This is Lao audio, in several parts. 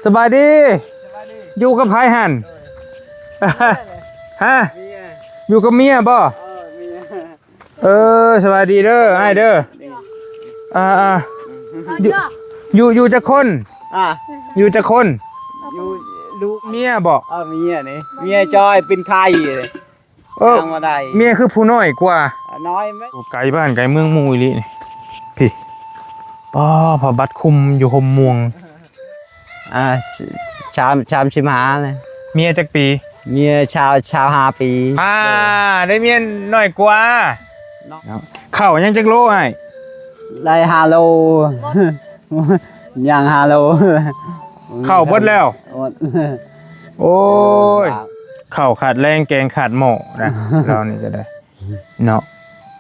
ສະບາຍດີ. ຢູ່ກັບໃຜຫັ້ນ? ຮະ? ຢູ່ກັບເມຍບໍ່? ເອີ ສະບາຍດີເດີອ້າຍເດີ. ອ່າໆ ຢູ່ ຢູ່ຈັກຄົນ? ອ່າ ຢູ່ຈັກຄົນ? ຢູ່ລູກເມຍບໍ່? ເອີ ເມຍນີ້ ເມຍຈອຍເປັນໄຂ້. ເອີ ເມຍຄືຜູ້ນ້ອຍກວ່າ. ນ້ອຍໄໝ? ໄກບ້ານໄກເມືອງໝູ່ອີ່ຫຼີນີ້. ພີ້ ປ້າ ຜ້າບັດຄຸມຢູ່ຮົ່ມມ່ວງ. ອ່າ ຊາມ ຊາມສິບຫ້ານະ. ເມຍຈັກປີ? ເມຍຊາວ ຊາວຫ້າປີ. ອ່າ ໄດ້ເມຍນ້ອຍກວ່າ. ເຂົ້າຍັງຈັກໂລອ້າຍ? ໄດ້ຫ້າໂລ. ຍັງຫ້າໂລ. ເຂົ້າເບິດແລ້ວ. ໂອ້ຍ ເຂົ້າຂາດແລງ ແກງຂາດໝໍ້ນະ ລາວນີ້ກໍໄດ້ເນາະ.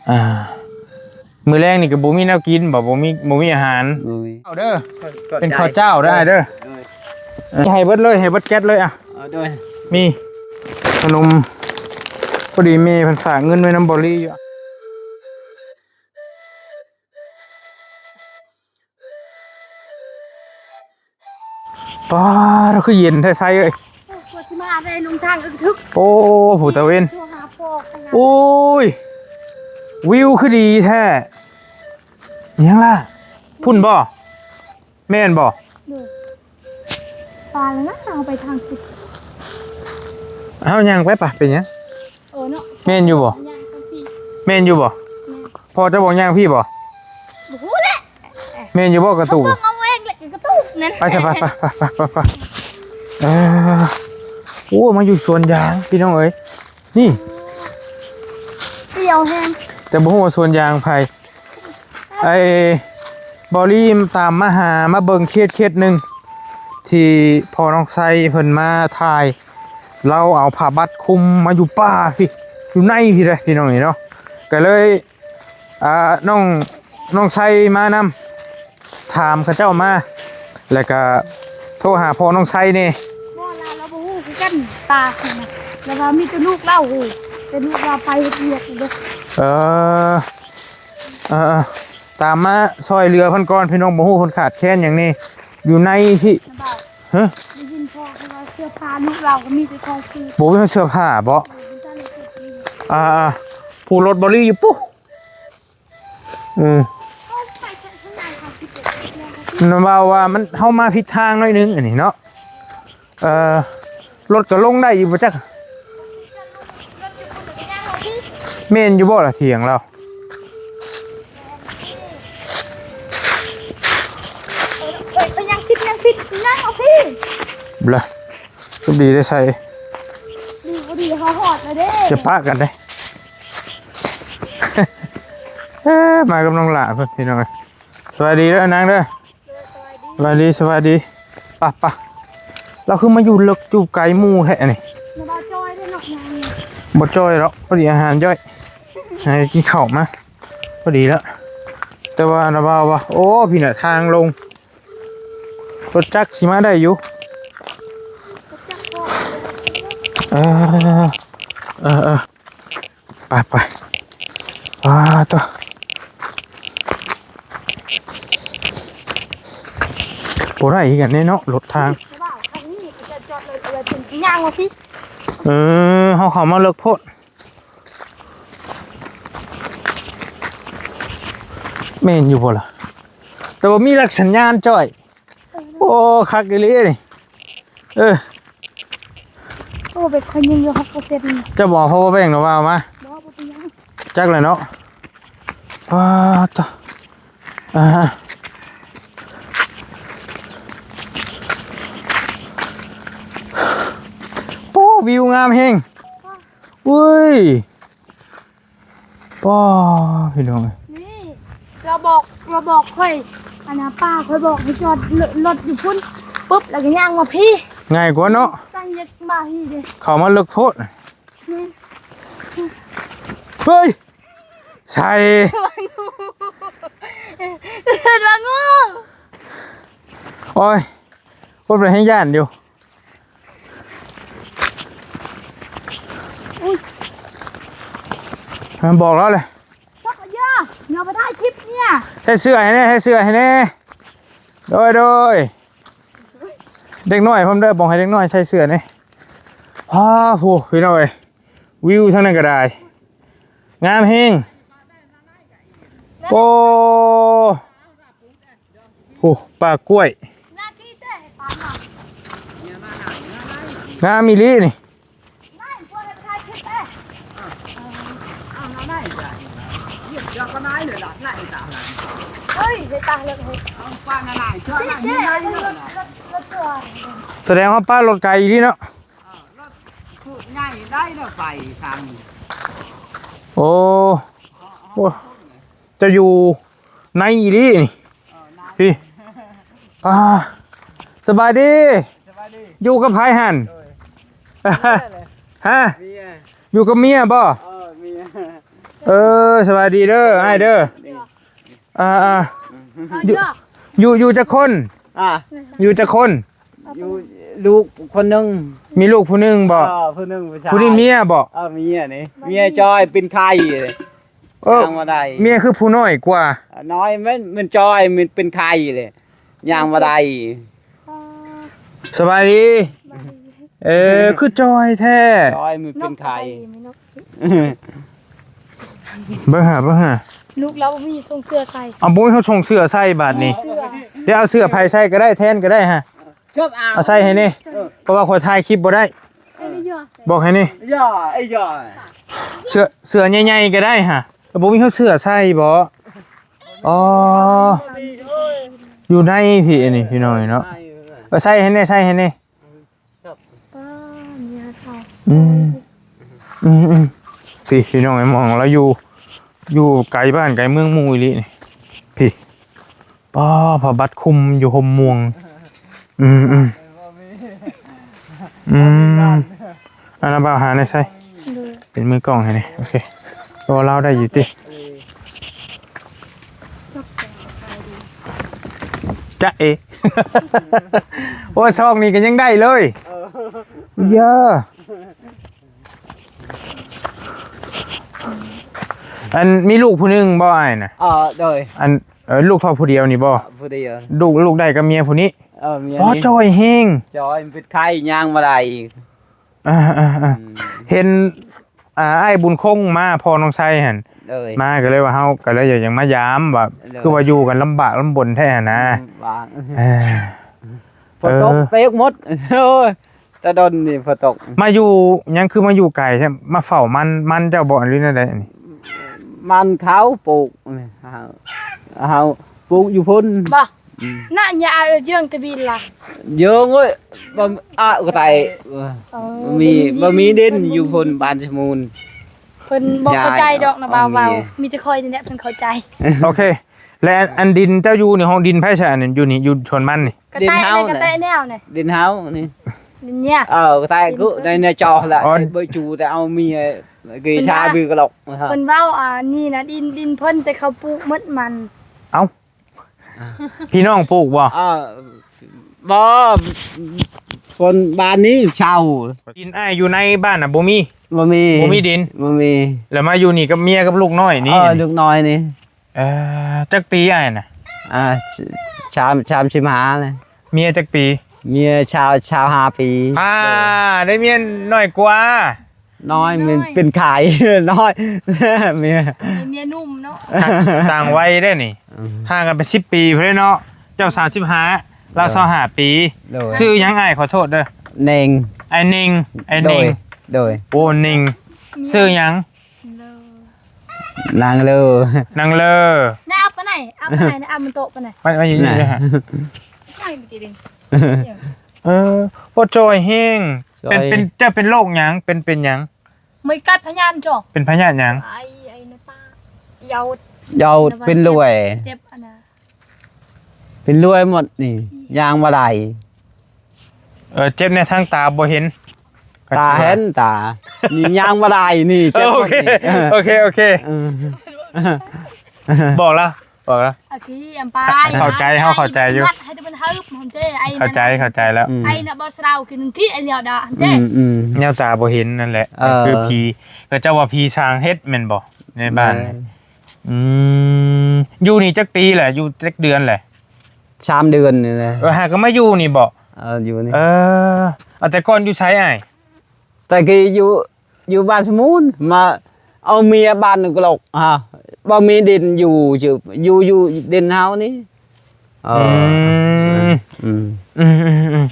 ອ່າ ມື້ແລງນີ້ກໍບໍ່ມີແນວກິນບໍ່? ບໍ່ມີ ບໍ່ມີອາຫານ. ບໍ່ມີ. ເອົາເດີ ເປັນເຂົ້າເຈົ້າໄດ້ເດີ. ເອີ ໃຫ້ເບິດເລີຍ ໃຫ້ເບິດແກັດເລີຍ. ອ່ະ ເອີ ໂດຍ ມີຂະໜົມ ພໍດີແມ່ເພິ່ນຝາກເງິນໄວ້ນຳບໍລີຢູ່. ປ້າ ຄືເຢັນແທ້ໄຊເອີຍ. ໂອ້ ກວ່າຊິມາໄດ້ລົງທາງອຶກທຶກ. ໂອ້ ຜູ້ຕາເວັນ. ໂທຫາພໍ່. ໂອ້ຍ ວິວຄືດີແທ້. ຫຍັງລະ? ພຸ້ນບໍ່? ແມ່ນບໍ່? ໂດຍ. ປາແລ້ວນະ ເຮົາໄປທາງພຸ້ນ. ເຮົາຍ່າງໄປປະ ເປັນຫຍັງ? ເອີເນາະ. ແມ່ນຢູ່ບໍ່? ຍ່າງໄປພີ້. ແມ່ນຢູ່ບໍ່? ແມ່ນ. ພໍ່ເຈົ້າບອກຍ່າງພີ້ບໍ່? ບໍ່ຮູ້ແຫຼະ. ແມ່ນຢູ່ບໍ່ກະຕູ? ເຂົາເບິ່ງເອົາເອງແຫຼະກະຕູນັ້ນ. ໄປຊະ ໄປ ໄປ ໄປ ໄປ ໄປ. ເອີ ໂອ້ ມາຢູ່ສວນຢາງພີ່ນ້ອງເອີຍ. ນີ້ ປ່ຽວແຮງ ແຕ່ບໍ່ຮູ້ວ່າສວນຢາງໃຜ. ໄອ້ ບໍລີຕາມມາຫາ ມາເບິ່ງເຂດເຂດໜຶ່ງ ທີ່ພໍ່ນ້ອງໄຊເພິ່ນມາຖ່າຍ. ລາວເອົາຜ້າບັດຄຸມມາຢູ່ປ່າພີ້ ຢູ່ໃນພີ້ເດ້ພີ່ນ້ອງເອີຍເນາະ. ກະເລີຍ ອ່າ ນ້ອງ ນ້ອງໄຊມານຳ ຖາມເຂົາເຈົ້າມາ ແລ້ວກະໂທຫາພໍ່ນ້ອງໄຊແດ່. ບໍ່ ລາວ ລາວບໍ່ຮູ້ຄືກັນ ປ່າຫັ້ນນະ. ລາວວ່າມີແຕ່ລູກລາວຮູ້ ແຕ່ລູກລາວໄປເຮັດວຽກຢູ່ເດ້. ເອີ ເອີ ເອີ ຕາມມາຊ່ອຍເຫຼືອເພິ່ນກ່ອນພີ່ນ້ອງ. ບໍ່ຮູ້ເພິ່ນຂາດແຄນຫຍັງແດ່ຢູ່ໃນພີ້. ຮະ? ໄດ້ຍິນພໍ່ເພິ່ນວ່າເສື້ອຜ້າລູກລາວກໍມີແຕ່ຂອງຟຣີ. ບໍ່ມີເສື້ອຜ້າບໍ? ເອີ ມີແຕ່ເສື້ອຟຣີ. ອ່າ ຜູ້ລົດບໍລີຢູ່ປຸ. ອືມ ເຮົາໄປທາງ ທາງໃດ ທາງທີ່ເປັນ ນະ ເວົ້າວ່າມັນ ເຮົາມາຜິດທາງໜ້ອຍໜຶ່ງອັນນີ້ເນາະ. ເອີ ລົດກໍລົງໄດ້ຢູ່ບໍ່ຈັກ. ແມ່ນຢູ່ບໍ່ລະຖຽງລາວ? ເອີ ໄປ ໄປ ຍັງຜິດ ຍັງຜິດ ຍັງເອົາພີ້ ລະ ໂຊກດີໄດ້ໃສ່ ດີບໍ່ດີເຮົາຮອດແລ້ວເດ້ ຈະປະກັນເດ້. ເອີ ມາກັບນ້ອງຫຼ້າເພິ່ນພີ່ນ້ອງເອີຍ. ສະບາຍດີເດີນາງເດີ. ສະບາຍດີ ສະບາຍດີ. ປະ ປະ ລາວຄືມາຢູ່ເລິກຢູ່ໄກໝູ່ແທ້ນີ້. ບໍ່ຈ່ອຍເດ້ເນາະ ບໍ່ຈ່ອຍດອກ ພໍດີອາຫານຍ່ອຍ ໃຫ້ກິນເຂົ້າມາ ພໍດີລະ. ແຕ່ວ່ານະບ່າວວ່າ ໂອ້ ພີ້ນະ ທາງລົງ ລົດຈັກຊິມາໄດ້ຢູ່. ເອີ ເອີ ເອີ ໄປ ໄປ ປາດໂທ້ ບໍ່ໄດ້ຄືກັນເດ້ເນາະ ລົດທາງ. ເອີ ເຮົາເຂົ້າມາເລິກໂພດ. ແມ່ນຢູ່ບໍ່ລະ? ແຕ່ວ່າມີຫຼັກສັນຍານຈ້ອຍ. ໂອ້ ຄັກອີ່ຫຼີນີ້. ເອີ ໂອ້ ເບັດຂ້ອຍຍັງຢູ່ຫົກເປີເຊັນ. ເຈົ້າບໍ່ເອົາ ເພາະວ່າແບ່ງນະວ່າເອົາມາ. ບໍ່ ບໍ່ເປັນຫຍັງ. ຈັກແຫຼະເນາະ. ປາດໂທ້ ອ່າ ໂອ້ ວິວງາມແຮງ. ເວີຍ ປ້າ ພີ່ນ້ອງເອີຍ ນີ້ ລາວບອກ ລາວບອກຂ້ອຍ ອັນນ່າ ປ້າຂ້ອຍບອກໃຫ້ຈອດລົດຢູ່ພຸ້ນ ປຶບ ແລ້ວກໍຍ່າງມາພີ້ ງ່າຍກວ່າເນາະ. ຈັ່ງຢາກມາພີ້ເດ້ ເຂົ້າມາເລິກໂພດ. ແມ່ນ ເຮີ້ຍ ໃສ່ ເອີ້ນວ່າງູ. ໂອ້ຍ ຄົນເປັນແຮງຢ້ານຢູ່. ອຸ້ຍ ມັນບອກລາວເລີຍ ຈັກເລີຍ ຢ່າມາຖ່າຍຄລິບເນຍ. ໃສ່ເສື້ອໃຫ້ແດ່ ໃສ່ເສື້ອໃຫ້ແດ່. ໂດຍ ໂດຍ. ເດັກນ້ອຍພ້ອມເດີ ບອກໃຫ້ເດັກນ້ອຍໃສ່ເສື້ອນີ້. ອ້າ ໂຫ ພີ່ນ້ອງເອີຍ ວິວທາງນັ້ນກໍໄດ້ ງາມແຮງ. ໂອ້ ໂອ້ ປ່າກ້ວຍ ງາມອີ່ຫຼີນີ້. ສະແດງວ່າປ້າລົດໄກອີ່ຫຼີເນາະ. ໂອ້ ໂອ້ ເຈົ້າຢູ່ໃນອີ່ຫຼີນີ້. ພີ່ ອ່າ ສະບາຍດີ. ສະບາຍດີ. ຢູ່ກັບໃຜຫັ້ນ? ໂດຍ ຮະ? ເມຍ ຢູ່ກັບເມຍບໍ່? ເອີ ເມຍ. ເອີ ສະບາຍດີເດີ ອ້າຍເດີ. ອ່າໆ ຢູ່ ຢູ່ ຢູ່ຈັກຄົນ? ອ່າ ຢູ່ຈັກຄົນ? ຢູ່ ລູກຄົນໜຶ່ງ. ມີລູກຜູ້ໜຶ່ງບໍ່? ເອີ ຜູ້ໜຶ່ງຜູ້ຊາຍ. ຜູ້ນີ້ເມຍບໍ່? ເອີ ເມຍນີ້ ເມຍຈ່ອຍເປັນໄຂ້. ເອີ ຍ່າງບໍ່ໄດ້. ເມຍຄືຜູ້ນ້ອຍກວ່າ? ນ້ອຍ ມັນ ມັນຈ່ອຍ ມັນເປັນໄຂ້ເລີຍ ຍ່າງບໍ່ໄດ້. ສະບາຍດີ. ເອີ ຄືຈ່ອຍແທ້. ຈ່ອຍ ມັນເປັນໄຂ້. ເບິ່ງຫາ ເບິ່ງຫາ ລູກລາວບໍ່ມີສົ່ງເສື້ອໃສ່. ເອົາ ບໍ່ມີເຮົາສົ່ງເສື້ອໃສ່ບາດນີ້. ເສື້ອ ດຽວເອົາເສື້ອໃຜໃສ່ກໍໄດ້ ແທນກໍໄດ້ຫະ. ເອົາໃສ່ໃຫ້ແດ່ ເອີ ເພາະວ່າຂ້ອຍຖ່າຍຄລິບບໍ່ໄດ້. ເອີ ບອກໃຫ້ແດ່ ເສື້ອ ເສື້ອໃຫຍ່ໆກໍໄດ້ຫະ. ບໍ່ມີເຮົາເສື້ອໃສ່ບໍ? ອໍ ຢູ່ໃນພີ້ ອັນນີ້ພີ່ນ້ອງເນາະ. ເອີ ໃສ່ໃຫ້ແດ່ ໃສ່ໃຫ້ແດ່. ປ້າ ເມຍເຖົ້າ. ອືມ ອືມໆ ພີ້ພີ່ນ້ອງ ໄອ້ໝອງລາວຢູ່ ຢູ່ໄກບ້ານໄກເມືອງໝູ່ອີ່ຫຼີນີ້ ພີ້. ປ້າ ຜ້າບັດຄຸມຢູ່ຮົ່ມມ່ວງ. ອືມໆ ອືມ ອັນນັ້ນບ່າວຫາໃນໃສ ໂດຍ ເປັນມືກ້ອງໃຫ້ນີ້. ໂອເຄ ໂຕລາວໄດ້ຢູ່ຕິ? ຈະເອ ໂອ້ ຊອກນີ້ກໍຍັງໄດ້ເລີຍ. ເອີ ເຢີ ອັນ ມີລູກຜູ້ໜຶ່ງບໍ່ອ້າຍນະ? ເອີ ໂດຍ. ອັນ ເອີ ລູກເທົ່າຜູ້ດຽວນີ້ບໍ່? ຜູ້ດຽວ. ລູກ ລູກໄດ້ກັບເມຍຜູ້ນີ້? ເອີ ເມຍ. ອໍ ນີ້ ຈ່ອຍແຮງ ຈ່ອຍ ມັນເປັນໄຂ້ ຍ່າງບໍ່ໄດ້. ອ່າໆໆ ອືມ ເຫັນ ອ່າ ອ້າຍບຸນຄົງມາ ພໍ່ນ້ອງໄຊຫັ້ນ ໂດຍ ມາ ກໍເລີຍວ່າເຮົາກໍເລີຍຢາກມາຢາມວ່າ ໂດຍ ຄືວ່າຢູ່ກັນລຳບາກລຳບົນແທ້ຫັ້ນນະ. ອືມ ລຳບາກ. ເອີ ຝົນຕົກ ເອີ ເປກໝົດ. ໂອ້ຍ ແຕ່ດົນນີ້ຝົນຕົກ. ມາຢູ່ຫຍັງຄືມາຢູ່ໄກແທ້? ມາເຝົ້າມັນ ມັນເຈົ້າບໍ່ ຫຼືແນວໃດອັນນີ້? ມັນເຂົາປູກ ເຮົາ ເຮົາປູກຢູ່ພຸ້ນ. ບໍ່ ອືມ ນະ ຍາເອີ ເຢືອງຕະບິນລະ ເຢີງເອີຍ. ບໍ່ ອາ ກະໄຕ ເອີ ບໍ່ມີ ບໍ່ມີດິນຢູ່ພຸ້ນ ບ້ານສະມູນ. ເພິ່ນບໍ່ເຂົ້າໃຈດອກນະ ບ່າວເວົ້າ ມີແຕ່ຂ້ອຍນີ້ແຫຼະເພິ່ນເຂົ້າໃຈ. ໂອເຄ ແລະ ອັນ ອັນດິນເຈົ້າຢູ່ນີ້ ຂອງດິນໃຜຊະ? ອັນຢູ່ນີ້ ຢູ່ສວນມັນນີ້ ກະແຕະ ດິນເຮົາ ກະແຕະແນວນີ້ ດິນເຮົານີ້ ດິນເຍ ເອີ ກະແຕະ ດິນ ກູ ໃນ ໃນຈອກລະ ອໍ ເບີຈູ ແຕ່ເອົາເມຍ ເກີຊາ ເພິ່ນວ່າ ບືກະຫຼອກ. ເພິ່ນເວົ້າ ອັນນີ້ນະ ດິນ ດິນເພິ່ນ ແຕ່ເຂົາປູກໝົດມັນ. ເອົ້າ ພີ່ນ້ອງປູກບໍ່? ເອີ ບໍ່ ຄົນບ້ານນີ້ເຊົ່າ. ດິນອ້າຍຢູ່ໃນບ້ານນະບໍ່ມີ? ບໍ່ມີ ບໍ່ມີດິນ ບໍ່ມີ. ແລ້ວມາຢູ່ນີ້ກັບເມຍກັບລູກນ້ອຍນີ້? ເອີ ລູກນ້ອຍນີ້. ເອີ ຈັກປີອ້າຍນະ? ອ່າ ສາມ ສາມສິບຫ້າແລ້ວ. ເມຍຈັກປີ? ເມຍຊາວ ຊາວຫ້າປີ. ອ່າ ໄດ້ເມຍນ້ອຍກວ່າ. ນ້ອຍ ມັນເປັນໄຂ້ ນ້ອຍ ເມຍ ເມຍໜຸ່ມເນາະ ຕ່າງໄວເດ້ນີ້. ອືມ ຫ່າງກັນເປັນສິບປີພຸ້ນເດ້ເນາະ. ເຈົ້າສາມສິບຫ້າ ລາວຊາວຫ້າປີ. ໂດຍ ຊື່ຫຍັງອ້າຍ? ຂໍໂທດເດີ. ເນັ່ງ. ອ້າຍເນັ່ງ. ອ້າຍເນັ່ງ. ໂດຍ ໂດຍ. ໂອ້ ເນັ່ງ. ເປັນຫຍັງ? ນາງເລີ ນາງເລີ ນາງເລີ. ນາງເລີ ນາງເລີ ນາງເລີ ນາງເລີ ນາງເອົາໄປໃນ ເອົາໄປໃນ ເອົາມັນໂຕະໄປໃນ ມາ ມາຢູ່ນີ້ເລີຍຮະ. ເອີ ບໍ່ຈ່ອຍແຮງ. ເປັນ ເປັນ ເຈົ້າເປັນໂລກຫຍັງ? ເປັນ ເປັນຫຍັງ? ມັນກັດພະຍາດຈ່ອ ເປັນພະຍາດຫຍັງ? ໄອ ໄອນະຕາ ເຍົາ ເຍົາ ເປັນລວຍ ເຈັບອັນນະ ເປັນລວຍໝົດນີ້ ຍ່າງບໍ່ໄດ້. ເອີ ເຈັບໃນທາງຕາບໍ່ເຫັນ ຕາເຫັນຕາ ນີ້ຍ່າງບໍ່ໄດ້ນີ້ ເຈັບໝົດນີ້. ໂອເຄ ໂອເຄ ໂອເຄ ເອີ ບອກລະ ບອກລະ ໂອເຄ ອຳປາຍ ເຂົ້າໃຈ ເຮົາເຂົ້າໃຈຢູ່ ໃຫ້ມັນຮຶບຫັ້ນເດ້ ໄອ ເຂົ້າໃຈ ເຂົ້າໃຈແລ້ວ. ອືມ ໄອນະບໍ່ສະເດາຄືນັ້ນທີ່ໄອແລ້ວດາຫັ້ນເດ້. ອືມໆ ແນວຕາບໍ່ເຫັນນັ້ນແຫຼະ ເອີ ຄືຜີ ເຂົາເຈົ້າວ່າຜີສາງເຮັດແມ່ນບໍ່ ໃນບ້ານ? ແມ່ນ. ອືມ ຢູ່ນີ້ຈັກປີແຫຼະ? ຢູ່ຈັກເດືອນແຫຼະ? ສາມເດືອນນີ້ແຫຼະ. ເອີ ຫາກໍມາຢູ່ນີ້ບໍ? ເອີ ຢູ່ນີ້ ເອີ ເອົາ ແຕ່ກ່ອນຢູ່ໃສອ້າຍ? ແຕ່ກີ້ຢູ່ ຢູ່ບ້ານສະໝູນ ມາເອົາເມຍບ້ານກະຫຼອກ ຮະ ບໍ່ມີດິນຢູ່ ຢູ່ ຢູ່ ຢູ່ດິນເຮົານີ້ ເອີ ອືມ ອືມ ອືມ ອືມ ອືມ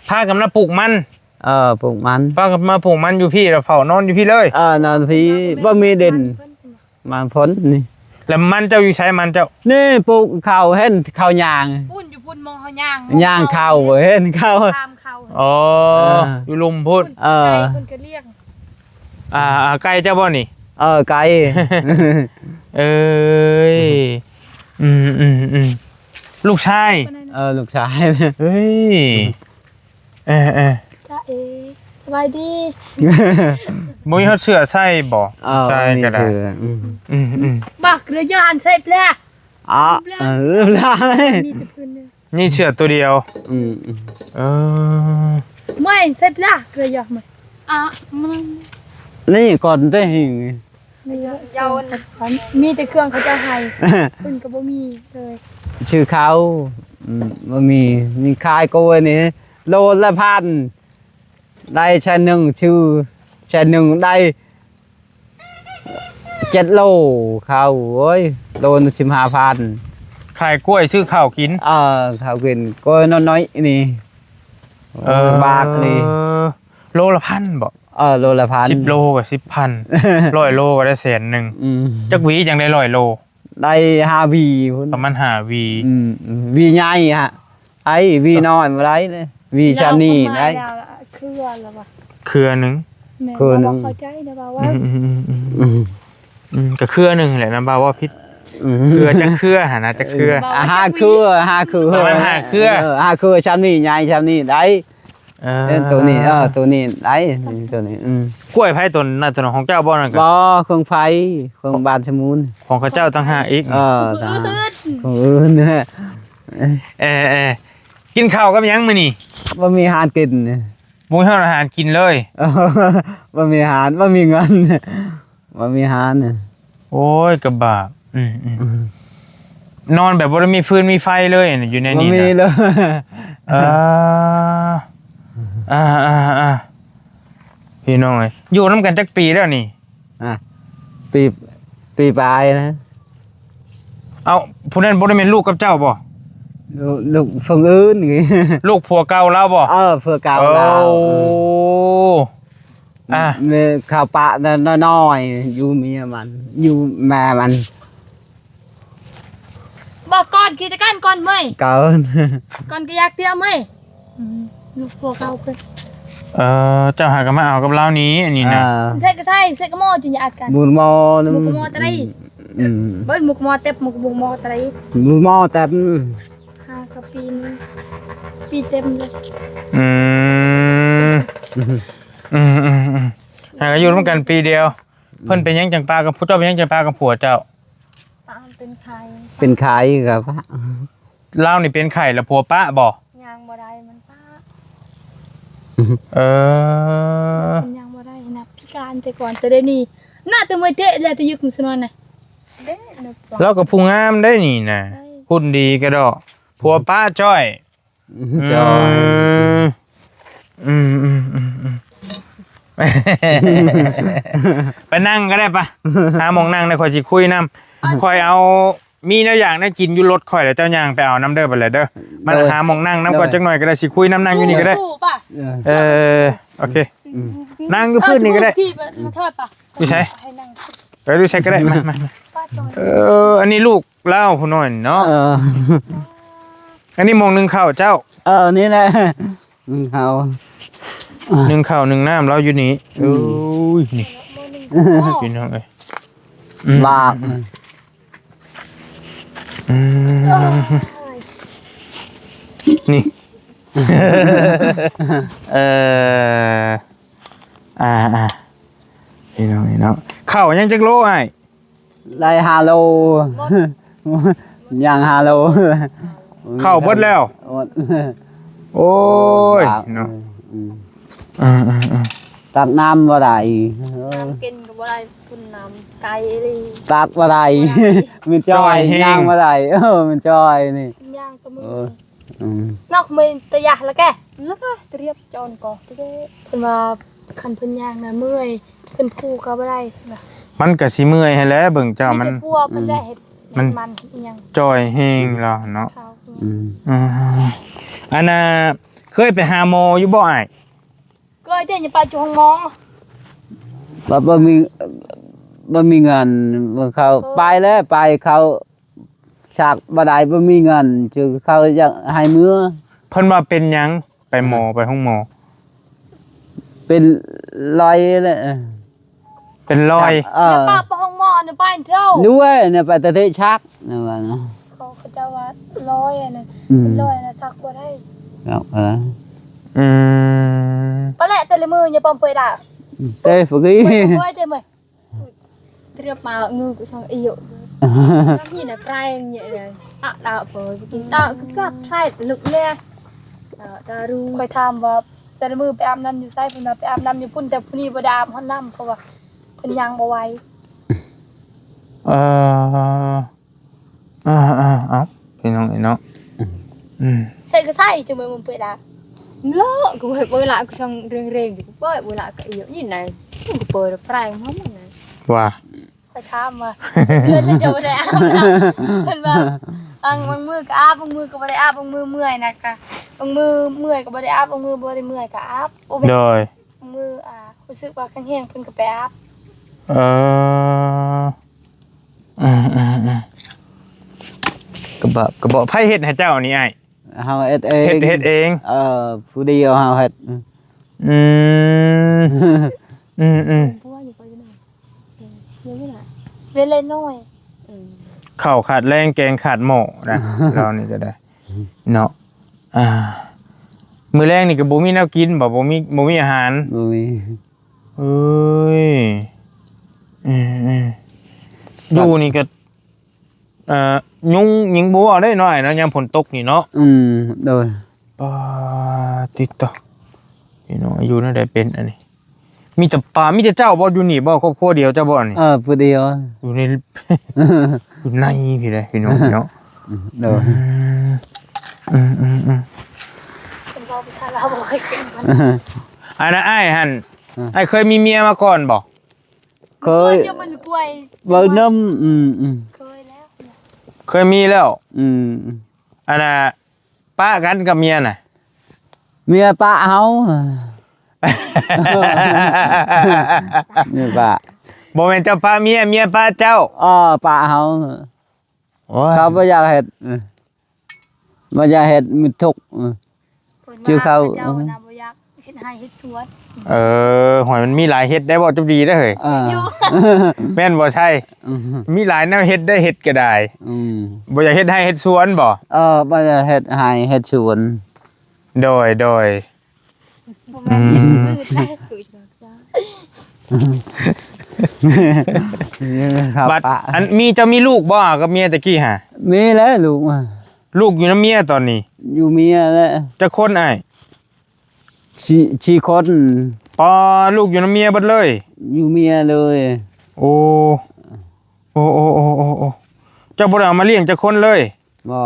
ພາກັນມາປູກມັນ ເອີ ປູກມັນ ພາກັນມາປູກມັນຢູ່ພີ້ ແລ້ວເຝົ້ານອນຢູ່ພີ້ເລີຍ ເອີ ນອນພີ້ ບໍ່ມີດິນ ມັນເພິ່ນນີ້ ແລ້ວມັນເຈົ້າຢູ່ໃສ? ມັນເຈົ້າ ນີ້ປູກເຂົ້າ ເຫັນເຂົ້າຍ່າງ ພຸ້ນຢູ່ພຸ້ນ ມອງເຮົາຍ່າງ ຍ່າງເຂົ້າ ເຫັນເຂົ້າ ຕາມເຂົ້າ ອໍ ເອີ ຢູ່ລຸ່ມພຸ້ນ ພຸ້ນ ເອີ ໄກ່ເພິ່ນກະລ້ຽງ ອ່າ ອ່າ ໄກ່ເຈົ້າບໍ່ນີ້? ເອີ ໄກ່ ເອີຍ ອືມ ອືມ ອືມ ລູກຊາຍ ເອີ ລູກຊາຍ ເອີຍ ເອີ ເອີ ຈ໊ະເອ ສະບາຍດີ ບໍ່ມີຮອດເສື້ອໃສ່ບໍ່? ເອີ ໃສ່ກໍໄດ້ ອືມ ອືມ ອືມ ບັກເຫຼືອຢ້ານໃສ່ແປລະ ອາ ເອີ ມີແຕ່ພື້ນ ນີ້ເສື້ອໂຕດຽວ ອືມ ເອີ ເມື່ອຍໃສ່ປະລະເກືອຢອກມາ ອະ ມັນ ນີ້ກ່ອນເດ້ ມີແຕ່ເຄື່ອງເຂົາເຈົ້າໃຫ້ ເພິ່ນກໍບໍ່ມີເລີຍ ຊື້ເຂົ້າ ອືມ ບໍ່ມີ ມີຂາຍກ້ວຍນີ້ໂລລະພັນ ໄດ້ແສນໜຶ່ງ ຊື້ແສນໜຶ່ງໄດ້ ເຈັດໂລ ເຂົ້າ ໂອ້ຍ ໂລໜຶ່ງສິບຫ້າພັນ ຂາຍກ້ວຍຊື້ເຂົ້າກິນ ເອີ ເຂົ້າກິນ ກ້ວຍນ້ອຍໆນີ້ ເອີ ບາດນີ້ ໂລລະພັນບໍ? ເອີ ໂລລະພັນ ສິບໂລກໍສິບພັນ ຮ້ອຍໂລກໍໄດ້ແສນໜຶ່ງ ອືມ ຈັກຫວີຈັ່ງໄດ້ຮ້ອຍໂລ? ໄດ້ຫ້າຫວີພຸ້ນ ປະມານຫ້າຫວີ ອືມ ຫວີໃຫຍ່ຮະ ໄອ້ ຫວີນ້ອຍບໍ່ໄດ້ເດ້ ຫວີຊ່ຳນີ້ໄດ້ ເຄືອລະວະ ເຄືອໜຶ່ງ ແມ່ນ ເຄືອໜຶ່ງ ບໍ່ເຂົ້າໃຈນະ ວ່າ ອືມ ອືມ ອືມ ອືມ ອືມ ກໍເຄືອໜຶ່ງແຫຼະນະ ບ່າວເວົ້າຜິດ ອືມ ເຄືອຈັກເຄືອຫັ້ນນະ ຈັກເຄືອ ເອີ ອ່າ ຫ້າເຄືອ ຫ້າເຄືອ ປະມານຫ້າເຄືອ ເອີ ຫ້າເຄືອຊ່ຳນີ້ ໃຫຍ່ຊ່ຳນີ້ໄດ້ ເອີ ເອີ ໂຕນີ້ ເອີ ໂຕນີ້ໄດ້ ໂຕນີ້ ອືມ ກ້ວຍໃຜໂຕນັ້ນ ໂຕນັ້ນຂອງເຈົ້າບໍ່ນັ້ນ? ບໍ່ ຂອງໃຜ ຂອງບ້ານສະໝູນ ຂອງເຂົາເຈົ້າຕ່າງຫາກອີກ ເອີ ຕ່າງຫາກ ຂອງອື່ນ ເອີ ເອີ ກິນເຂົ້າກັບຫຍັງມື້ນີ້? ບໍ່ມີອາຫານກິນ ບໍ່ມີອາຫານກິນເລີຍ ບໍ່ມີອາຫານ ບໍ່ມີເງິນ ບໍ່ມີອາຫານ ໂອ້ຍ ກະບາບ ອືມ ອືມ ອືມ ນອນແບບບໍ່ໄດ້ມີຟືນມີໄຟເລີຍ ຢູ່ໃນນີ້ນະ ບໍ່ມີເລີຍ ເອີ ອ່າ ອ່າ ອ່າ ພີ່ນ້ອງເອີຍ ຢູ່ນຳກັນຈັກປີແລ້ວນີ້? ອ່າ ປີ ປີປາຍນະ ເອົ້າ ຜູ້ນັ້ນບໍ່ໄດ້ແມ່ນລູກກັບເຈົ້າບໍ່? ລູກ ລູກຜູ້ອື່ນ ລູກຜົວເກົ່າລາວບໍ່? ເອີ ຜົວເກົ່າລາວ ໂອ້ ອ່າ ແມ່ເຂົາປະນ້ອຍໆ ຢູ່ເມຍມັນ ຢູ່ແມ່ມັນ ບອກກ່ອນ ຂີ້ຕະກັນກ່ອນເມຍ ກ່ອນ ກ່ອນກະຢາກເຕຍເມຍ ອືມ ລູກຜົວເກົ່າເພິ່ນ ເອີ ເຈົ້າຫາກະມາເອົາກັບລາວນີ້ ອັນນີ້ນະ ເອີ ໃສ່ກະໃສ່ ໃສ່ກະໝໍ້ ຈຶ່ງຢາກອັດກັນ ໝູກໝໍ້ ໝູກໝໍ້ຕະໄລ ອືມ ເບິ່ງໝູກໝໍ້ເຕັບ ໝູກ ໝູກໝໍ້ຕະໄລ ໝູກໝໍ້ເຕັບ ຫາກໍປີໜຶ່ງ ປີເຕັມເລີຍ ອືມ ອືມ ອືມ ອືມ ຫາກໍຢູ່ນຳກັນປີດຽວ ເພິ່ນເປັນຫຍັງຈັ່ງປະກັບ ເຈົ້າເປັນຫຍັງຈັ່ງປະກັບຜົວເຈົ້າ? ປະເປັນໄຂ້ ເປັນໄຂ້ກໍປະ ລາວນີ້ເປັນໄຂ້ແລ້ວຜົວປະບໍ່? ຍ່າງບໍ່ໄດ້ ມັນປະ ເອີ ມັນຍ່າງບໍ່ໄດ້ນະ ພິການແຕ່ກ່ອນ ແຕ່ດຽວນີ້ ໜ້າແຕ່ເມື່ອຍເຕະແລ້ວ ແຕ່ຍຶກສະນວນນະ ເດ້ ລາວກໍຜູ້ງາມໄດ໋ນີ້ນະ ເອີຍ ຫຸ່ນດີກະດອກ ຜົວປະຈ້ອຍ ອືມ ຈ້ອຍ ອືມ ອືມ ອືມ ອືມ ອືມ ໄປນັ່ງກໍໄດ້ປະ ຫາໝ່ອງນັ່ງແດ່ ຂ້ອຍຊິຄຸຍນຳ ຂ້ອຍເອົາ ມີແນວຢາກແນວກິນຢູ່ລົດຂ້ອຍ ແລ້ວເຈົ້າຍ່າງໄປເອົານຳເດີ ໄປແລ້ວເດີ ມາ ໂດຍ ຫາໝ່ອງນັ່ງນຳກ່ອນ ໂດຍ ຈັກໜ້ອຍກໍໄດ້ ຊິຄຸຍນຳນັ່ງຢູ່ນີ້ກໍໄດ້ ເອີ ເອີ ໂອເຄ ອືມ ນັ່ງຢູ່ພື້ນນີ້ກໍໄດ້ ເອີ ຢູ່ໃສ? ໃຫ້ນັ່ງ ເອີ ຢູ່ໃສກໍໄດ້ ມາ ມາ ມາ ເອີ ອັນນີ້ລູກລາວຜູ້ນ້ອຍເນາະ ເອີ ອັນນີ້ໝ່ອງໜຶ້ງເຂົ້າເຈົ້າ ເອີ ນີ້ແຫຼະ ໜຶ້ງເຂົ້າ ໜຶ້ງເຂົ້າໜຶ້ງນ້ຳລາວຢູ່ນີ້ ອືມ ໂອ້ຍ ນີ້ ພີ່ນ້ອງເອີຍ ອືມ ບາບ ອືມ ນີ້ ເອີ ອ່າໆ ພີ່ນ້ອງເອີຍເນາະ ເຂົ້າຍັງຈັກໂລອ້າຍ? ໄດ້ຫ້າໂລ ຍັງຫ້າໂລ ເຂົ້າເບິດແລ້ວ ໂອ້ຍ ເນາະ ອືມ ເອີໆໆ ຕັກນ້ຳບໍ່ໄດ້ ນ້ຳກິນກໍບໍ່ໄດ້ ຝຸ່ນນ້ຳໄກອີ່ຫຼີ ຕັກບໍ່ໄດ້ ບໍ່ໄດ້ ມັນຈ່ອຍ ຈ່ອຍແຮງ ຍ່າງບໍ່ໄດ້ ເອີ ມັນຈ່ອຍນີ້ ຍ່າງກໍມື ເອີ ອືມ ນອກມືຕະຍະລະແກ ແລ້ວກໍຕຽບຈອນກໍ ເພິ່ນວ່າຄັນເພິ່ນຍ່າງນະເມື່ອຍ ຂຶ້ນພູກໍບໍ່ໄດ້ນະ. ມັນກໍຊິເມື່ອຍຫັ້ນແຫຼະ ເບິ່ງເຈົ້າ ມັນ ມີແຕ່ຜົວເພິ່ນແຫຼະເຮັດ ມັນ ມັນອີ່ຫຍັງ ຈ່ອຍແຮງແລ້ວເນາະ. ອືມ ອືມ ອັນນ່າ ເຄີຍໄປຫາໝໍຢູ່ບໍ່ອ້າຍ? ເຄີຍ ແຕ່ຍັງໄປຢູ່ໂຮງໝໍ ບໍ່ ບໍ່ມີ ບໍ່ມີເງິນ ເຂົາ ເອີ ໄປແລ້ວ ໄປເຂົາ ຊັກບໍ່ໄດ້ ບໍ່ມີເງິນ ຈະເຂົາຢາກໃຫ້ເມືອ. ເພິ່ນວ່າເປັນຫຍັງໄປໝໍ ໄປໂຮງໝໍ? ເປັນລອຍແຫຼະ ເປັນລອຍ ເອີ ຢ່າປະໄປໂຮງໝໍນະ ໄປເທີ ດ້ວຍນະ ໄປຕະເທະຊັກນະວ່ານະ ເຂົາ ເຂົາເຈົ້າວ່າລອຍນະ ອືມ ເປັນລອຍນະ ຊັກບໍ່ໄດ້ ຊັກບໍ່ໄດ້ ອືມ ປະແຫຼະແຕ່ລະມື້ ຢ່າປອມເປີດອາ ເຕະປະກີ ເປີເຕະເມີ ເຕຍປາງືກະສັງອີໂຍ ນີ້ນະ ປາຍນີ້ນະ ອະດາເປີ ກິນຕາກະກັບໄທລຸກແລ ຕາ ຕາຣູ ຂ້ອຍຖາມວ່າ ແຕ່ລະມື້ໄປອາບນ້ຳຢູ່ໃສ? ເພິ່ນວ່າໄປອາບນ້ຳຢູ່ພຸ້ນ ແຕ່ຜູ້ນີ້ບໍ່ໄດ້ອາບຮອດນ້ຳ ເພາະວ່າເພິ່ນຍ່າງບໍ່ໄຫວ. ເອີ ອ່າ ເອົາ ພີ່ນ້ອງເອີຍເນາະ ອືມ ອືມ ໃສ່ກໍໃສ່ ຈະມາເປີດລະ ເນາະ ກໍເປີດລະ ກໍຊ່ອງເລັ່ງໆ ກໍເປີດລະ ກໍອີ່ຫຍັງນີ້ນະ ກໍເປີດແປງມັນນະ ວ່າ ຂ້ອຍຖາມວ່າ ເດືອນລະຈະບໍ່ໄດ້ອາບນ້ຳ ເພິ່ນວ່າ ບາງ ບາງມື້ກໍອາບ ບາງມື້ກໍບໍ່ໄດ້ອາບ ບາງມື້ເມື່ອຍນະ ກະ ບາງມື້ເມື່ອຍກໍບໍ່ໄດ້ອາບ ບາງມື້ບໍ່ໄດ້ເມື່ອຍກໍອາບ ໂອ້ ໂດຍ ບາງມື້ ອ່າ ຮູ້ສຶກວ່າແຂງແຮງ ເພິ່ນກໍໄປອາບ ເອີ ອືມໆໆ ກະບະ ກະບະ ໃຜເຮັດໃຫ້ເຈົ້ານີ້ອ້າຍ? ເຮົາເຮັດເອງ ເຮັດ ເຮັດເອງ ເອີ ຜູ້ດຽວເຮົາເຮັດ ອືມ ອືມໆ ເວລານ້ອຍ ເອີ ເຂົ້າຂາດແລງ ແກງຂາດໝໍ້ນະ ລາວນີ້ກໍໄດ້ເນາະ ອ່າ ມື້ແລງນີ້ກໍບໍ່ມີແນວກິນບໍ່? ບໍ່ມີ ບໍ່ມີອາຫານ ບໍ່ມີ ເອີຍ ເອີໆ ຢູ່ນີ້ກໍ ເອີ ຍຸງຍິງບໍ່ເວົ້າໄດ້ເນາະ ອ້າຍເນາະ ຍາມຝົນຕົກນີ້ເນາະ ອືມ ໂດຍ ປາຕິດໂຕ ພີ່ນ້ອງ ຢູ່ແນວໃດເປັນອັນນີ້ ມີແຕ່ປາ ມີແຕ່ເຈົ້າບໍ່ຢູ່ນີ້ບໍ່? ຄອບຄົວດຽວເຈົ້າບໍ່ນີ້? ເອີ ຜູ້ດຽວ ຢູ່ໃນ ຢູ່ໃນພີ້ເດ້ ພີ່ນ້ອງເນາະ ໂດຍ ອືມ ອືມໆໆ ເປັນເວົ້າພາສາລາວບໍ່ຄ່ອຍເກັ່ງປານໃດ ອັນນັ້ນອ້າຍຫັ້ນ ເອີ ອ້າຍເຄີຍມີເມຍມາກ່ອນບໍ່? ເຄີຍ ເຄີຍ ເວົ້ານຳ ອືມໆ ເຄີຍແລ້ວ ເຄີຍມີແລ້ວ ອືມ ອັນນ່າ ປະກັນກັບເມຍນະ ເມຍປະເຮົາ ເມຍປະ ບໍ່ແມ່ນເຈົ້າປະເມຍ ເມຍປະເຈົ້າ ເອີ ປະເຮົາ ໂອ້ຍ ເຂົາບໍ່ຢາກເຮັດ ບໍ່ຢາກເຮັດ ມັນທຸກ ເພິ່ນວ່າ ເຈົ້າ ເຂົາ ເຂົາເຈົ້ານະບໍ່ຢາກເຮັດໄຮ່ເຮັດສວນ ເອີ ຫ້ວຍ ມັນມີຫຼາຍເຮັດໄດ້ບໍ່? ເຈົ້າດີໄດ໋ເຮີ້ຍ ເອີ ຢູ່ ແມ່ນບໍ່ໄຊ? ອືມ ມີຫຼາຍແນວເຮັດໄດ້ ເຮັດກໍໄດ້ ອືມ ບໍ່ຢາກເຮັດໄຮ່ເຮັດສວນບໍ່? ເອີ ບໍ່ຢາກເຮັດໄຮ່ເຮັດສວນ ໂດຍ ໂດຍ ບໍ່ແມ່ນເຮັດພືດໄດ້ ອືມ ບັດ ອັນ ມີ ເຈົ້າມີລູກບໍ່ກັບເມຍຕະກີ້ຫາ? ມີແລ້ວລູກ ລູກຢູ່ນຳເມຍຕອນນີ້? ຢູ່ເມຍແລ້ວ ຈັກຄົນອ້າຍ? ສີ່ ສີ່ຄົນ ປາ ລູກຢູ່ນຳເມຍເບິດເລີຍ? ຢູ່ເມຍເລີຍ ໂອ້ ໂອ້ ໂອ້ ເຈົ້າບໍ່ໄດ້ເອົາມາລ້ຽງຈັກຄົນເລີຍ? ບໍ່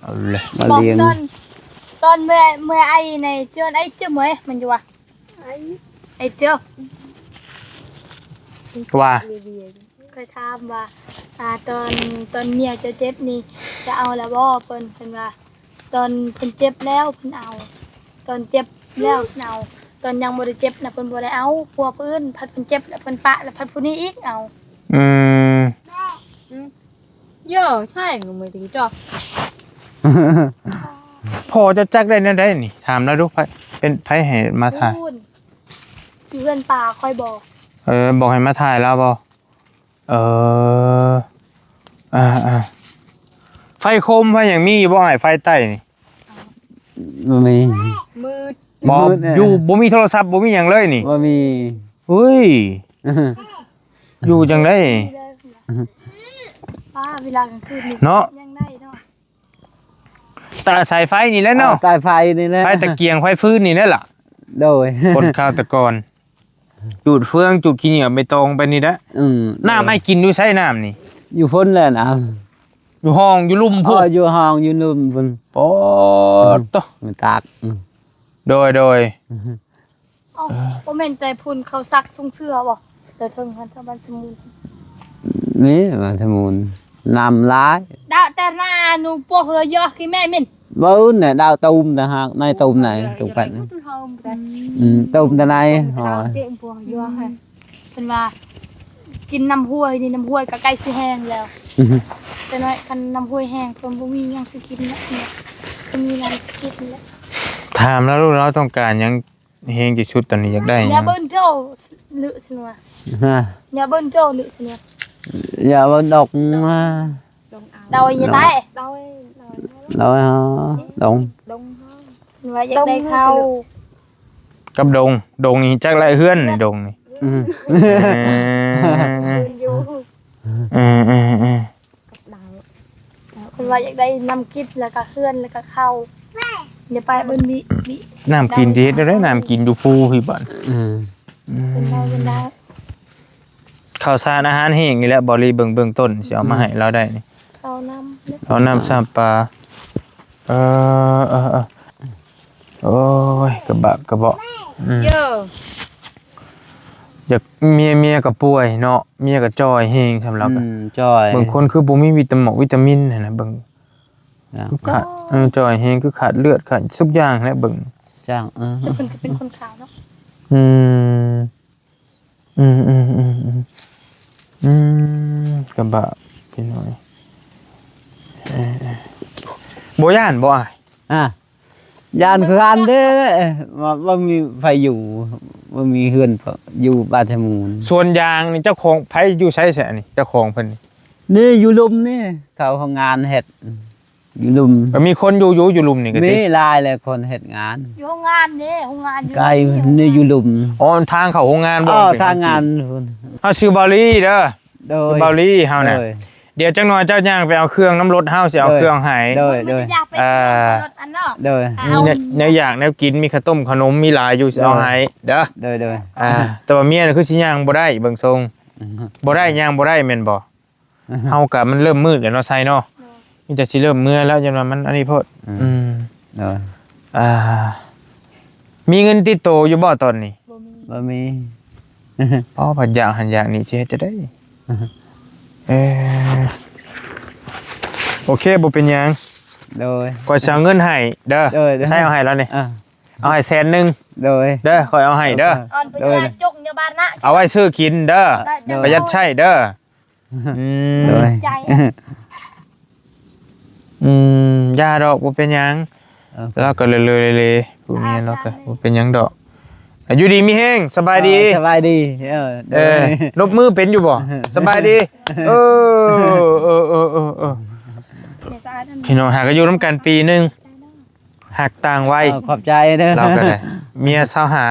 ເອົາແຫຼະ ມາລ້ຽງ ຕອນ ຕອນເມື່ອ ເມື່ອໄອ້ໃນເດືອນ ໄອ້ເຈີເມື່ອ ມັນຢູ່ວ່າ ໄອ້ເຈີ ວ່າ ຂ້ອຍຖາມວ່າ ອ່າ ຕອນ ຕອນເມຍເຈົ້າເຈັບນີ້ ເຈົ້າເອົາລະບໍ່? ເພິ່ນ ເພິ່ນວ່າ ຕອນເພິ່ນເຈັບແລ້ວເພິ່ນເອົາ ຕອນເຈັບແລ້ວເພິ່ນເອົາ ຕອນຍັງບໍ່ໄດ້ເຈັບນະ ເພິ່ນບໍ່ໄດ້ເອົາ ຜົວຜູ້ອື່ນ ພັດເພິ່ນເຈັບແລ້ວເພິ່ນປະ ແລ້ວພັດຜູ້ນີ້ອີກເອົາ ອືມ ອືມ ໂຢ ໃຊ່ ມືຕີຈອກ ພໍ່ເຈົ້າຈັກໄດ້ແນວໃດນີ້? ຖາມລາວດູ ໃຜ ເປັນໃຜໃຫ້ມາຖ່າຍ? ຢູ່ເຮືອນປ້າຂ້ອຍບອກ ເອີ ບອກໃຫ້ມາຖ່າຍລາວບໍ່? ເອີ ອ່າໆ ໄຟໂຄມໄຟຫຍັງມີຢູ່ບໍ່ອ້າຍ? ໄຟໃຕ້ນີ້ ບໍ່ມີ ມືດ ບໍ່ ມືດແນ່ ຢູ່ ບໍ່ມີໂທລະສັບ ບໍ່ມີຫຍັງເລີຍນີ້ ບໍ່ມີ ເຮີ້ຍ ຢູ່ຈັ່ງໃດ ປ້າ ເວລາກາງຄືນນີ້ເນາະ ຍັງໄດ້ເນາະ ຕາສາຍໄຟນີ້ແຫຼະເນາະ ເອີ ສາຍໄຟນີ້ແຫຼະ ໄຟຕະກຽງ ໄຟຟືນນີ້ແຫຼະລະ ໂດຍ ຄົນຄາວແຕ່ກ່ອນ ຈູດເຟືອງ ຈູດຂີ້ເຫຍື້ອໃບຕອງໄປນີ້ແຫຼະ ອືມ ນ້ຳອ້າຍກິນຢູ່ໃສນ້ຳນີ້? ຢູ່ພຸ້ນແຫຼະນ້ຳ ຢູ່ຫ້ອງ ຢູ່ລຸ່ມພຸ້ນ ເອີ ຢູ່ຫ້ອງ ຢູ່ລຸ່ມພຸ້ນ ປອດໂທ້ ມັນຕາກ ອືມ ໂດຍ ໂດຍ ເອົ້າ ບໍ່ແມ່ນແຕ່ພຸ້ນເຂົາຊັກຊົງເສື້ອບໍ່? ແຕ່ເທິງຫັ້ນ ແຖວບ້ານສະໝູນ ນີ້ບ້ານສະໝູນ ນ້ຳຫຼາຍ ດາວແຕ່ໜ້າໜູປວກເຫຼືອຢອກທີ່ແມ່ມິນ ເບິ່ງແນ່ ດາວຕູມຕ່າງຫາກ ໃນຕູມໃນ ຕູມກັນ ອືມ ຕູມຕາໃນ ເພິ່ນວ່າ ກິນນ້ຳຫ້ວຍນີ້ ນ້ຳຫ້ວຍກໍໃກ້ຊິແຫ້ງແລ້ວ ອືຮຶ ຈັກໜ້ອຍຄັນນ້ຳຫ້ວຍແຫ້ງ ເພິ່ນບໍ່ມີຫຍັງຊິກິນແລ້ວ ບໍ່ມີນ້ຳຊິກິນແລ້ວ. ຖາມລາວ ລູກລາວຕ້ອງການຫຍັງແຮງທີ່ສຸດຕອນນີ້? ຢາກໄດ້ຫຍັງ? ຍາເບິ່ນໂດ ຫຼືຊິນວ່າ ຮະ ຍາເບິ່ນໂດ ຫຼືຊິນວ່າ ຢາເບິ່ນດອກມາ ດອຍຍາແຕ້ ດອຍ ດອຍ ດອຍ ດອຍ ດອຍ ດອງ ດອງ ວ່າຢາກໄດ້ເຂົ້າ ກັບດົງ ດົງນີ້ຈັກແລະເຮືອນນີ້ ດົງນີ້ ອືມ ເອີ ເອີ ເອີ ເອີ ເພິ່ນວ່າຢາກໄດ້ນ້ຳກິນ ແລ້ວກໍເຮືອນ ແລ້ວກໍເຂົ້າ ຢ່າໄປເບິ່ງວິ ວິ ນ້ຳກິນຊິເຮັດແນວໃດ ນ້ຳກິນຢູ່ພູພີ້ບາດ ອືມ ເປັນໄດ້ ເປັນໄດ້ ເຂົ້າສານອາຫານແຫ້ງນີ້ແຫຼະ ບໍລີ ເບື້ອງ ເບື້ອງຕົ້ນຊິເອົາມາໃຫ້ລາວໄດ້ນີ້ ເຂົ້ານ້ຳ ເຂົ້ານ້ຳຊຳປາ ເອີ ເອີ ເອີ ໂອ້ຍ ກະບາກກະເບາະ ອືມ ຢາກ ເມຍ ເມຍກະປ່ວຍເນາະ ເມຍກະຈ່ອຍແຮງ ສ່ຳລາວກະ ອືມ ຈ່ອຍ ບາງຄົນຄືບໍ່ມີວິຕາໝອກວິຕາມິນຫັ້ນນະ ເບິ່ງ ຂາດ ເອີ ຈ່ອຍແຮງ ຄືຂາດເລືອດ ຂາດທຸກຢ່າງແຫຼະ ເບິ່ງ ຈ້າງ ເອີ ແຕ່ເພິ່ນກະເປັນຄົນຂາວເນາະ ອືມ ອືມ ອືມ ອືມ ອືມ ກະບາກ ພີ່ນ້ອງ ເອີ ບໍ່ຢ້ານບໍ່ອ້າຍ? ອ່າ ຢ້ານຄືກັນເດ້ ບໍ່ ບໍ່ມີໃຜຢູ່ ບໍ່ມີເຮືອນຢູ່ບ້ານຊະໝູນ ສວນຢາງນີ້ເຈົ້າຂອງໃຜ ຢູ່ໃສແທ້ນີ້ ເຈົ້າຂອງເພິ່ນນີ້? ນີ້ຢູ່ລຸ່ມນີ້ ເຂົາໂຮງງານເຮັດ ຢູ່ລຸ່ມ ເອີ ມີຄົນຢູ່ ຢູ່ ຢູ່ລຸ່ມນີ້ກະຕິ ມີຫຼາຍແຫຼະ ຄົນເຮັດງານ ຢູ່ໂຮງງານເດ້ ໂຮງງານຢູ່ ໃກ້ນີ້ ຢູ່ລຸ່ມ ອໍ ທາງເຂົ້າໂຮງງານບໍ່? ເອີ ທາງງານພຸ້ນ ເຮົາຊື່ເບົາລີເດີ ໂດຍ ເບົາລີເຮົານະ ໂດຍ ດຽວຈັກໜ່ອຍເຈົ້າຍ່າງໄປເອົາເຄື່ອງນຳລົດເຮົາ ຊິເອົາເຄື່ອງໃຫ້ ໂດຍ ໂດຍ ເອີ ໂດຍ ມີແນວ ແນວຢາກແນວກິນ ມີເຂົ້າຕົ້ມເຂົ້າໜົມ ມີຫຼາຍຢູ່ ຊິເອົາໃຫ້ເດີ ໂດຍ ໂດຍ ອ່າ ແຕ່ວ່າເມຍນະຄືຊິຍ່າງບໍ່ໄດ້ ເບິ່ງຊົງ ອືມ ບໍ່ໄດ້ ຍ່າງບໍ່ໄດ້ແມ່ນບໍ່? ເຮົາກະມັນເລີ່ມມືດແລ້ວເນາະ ໄຊເນາະ ໂດຍ ມີແຕ່ຊິເລີ່ມເມືອແລ້ວ ຢ້ານວ່າມັນອັນນີ້ໂພດ ອືມ ອືມ ໂດຍ ອ່າ ມີເງິນຕິດໂຕຢູ່ບໍ່ຕອນນີ້? ບໍ່ມີ ບໍ່ມີ ອໍ ພັດຢາກຫັ້ນຢາກນີ້ ຊິເຮັດຈັ່ງໃດ? ເອີ ໂອເຄ ບໍ່ເປັນຫຍັງ ໂດຍ ຂ້ອຍຊິເອົາເງິນໃຫ້ເດີ ໂດຍ ໂດຍ ໃຊ້ເອົາໃຫ້ແລ້ວນີ້ ອ່າ ເອົາໃຫ້ແສນໜຶ່ງ ໂດຍ ເດີ ຂ້ອຍເອົາໃຫ້ເດີ ໂດຍ ເອົາໄວ້ຊື້ກິນເດີ ໂດຍ ປະຢັດໃຊ້ເດີ ອືມ ໂດຍ ໃຈ ອືມ ຢ່າດອກ ບໍ່ເປັນຫຍັງ ເອີ ລາວກໍເລີໆ ເລໆ ຜູ້ເມຍລາວກໍ ສາທຸ ບໍ່ເປັນຫຍັງດອກ ຢູ່ດີມີແຮງ ສະບາຍດີ ເອີ ສະບາຍດີ ເອີ ເອີ ໂດຍ ລົບມືເປັນຢູ່ບໍ່? ສະບາຍດີ ເອີ ເອີ ເອີ ເອີ ເອີ ແມ່ສະອາດ ພີ່ນ້ອງຫາກໍຢູ່ນຳກັນປີໜຶ່ງ ຮັກຕ່າງໄວ ເອີ ຂອບໃຈເດີ ລາວກໍໄດ້ ເມຍຊາວຫ້າ